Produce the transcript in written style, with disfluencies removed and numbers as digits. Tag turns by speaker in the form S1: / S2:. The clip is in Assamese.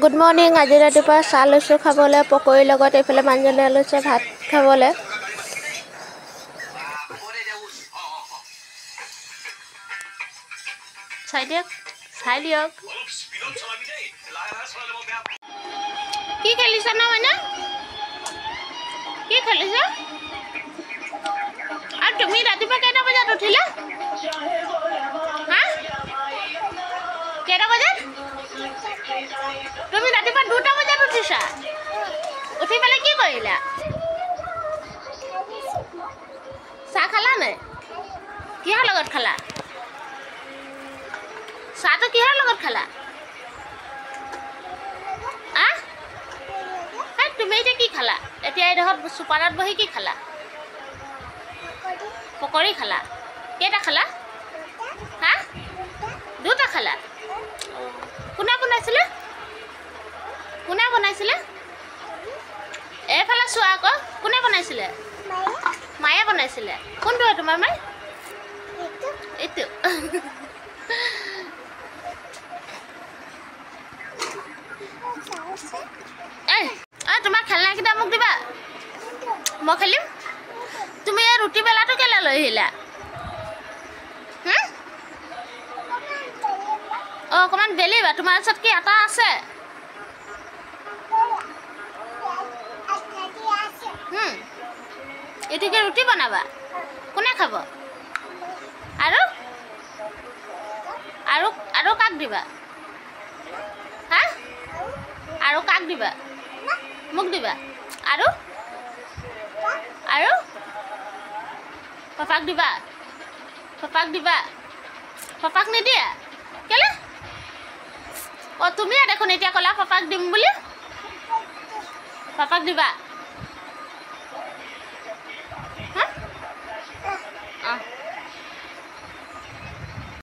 S1: Good morning. আজি ৰাতিপুৱা চাহ লৈছোঁ খাবলৈ পকৰীৰ লগত, এইফালে মানুহজনে লৈছে ভাত খাবলৈ। চাই দিয়ক, চাই দিয়ক। কি খেলিছা ন মানে? কি খেলিছা? আৰু তুমি ৰাতিপুৱা কেইটা বজাত উঠিলা? হা, কেইটা বজাত? তুমি ৰাতিপুৱা 2টা বজাত উঠিছা? উঠি পেলাই কি কৰিলা? চাহ খালা নাই? কিহৰ লগত খালা চাহটো? কিহৰ লগত খালা? আহ, তুমি এতিয়া কি খালা? এতিয়া এইডোখৰত চুপাৰত বহি কি খালা? পকৰী খালা। কেইটা খালা? হা, 2টা খালা। কোনে বনাইছিলে? কোনে বনাইছিলে? এইফালে চোৱা আকৌ, কোনে বনাইছিলে? মায়ে বনাইছিলে। কোনটো হয় তোমাৰ মায়ে? এইটো। এই তোমাৰ খেলনাকেইটা মোক দিবা, মই খেলিম। তুমি এই ৰুটি বেলাটো কেলৈ লৈ আহিলা? অঁ, অকণমান বেলিবা। তোমাৰ ওচৰত কি আটা আছে? এইটো কি ৰুটি বনাবা? কোনে খাব? আৰু আৰু আৰু কাক দিবা? হা, আৰু কাক দিবা? মোক দিবা? আৰু আৰু পাপাক দিবা? পাপাক দিবা? পাপাক নিদিয়া কেলে? অঁ, তুমিয়ে দেখোন এতিয়া ক'লা পাপাক দিম বুলি। পাপাক দিবা?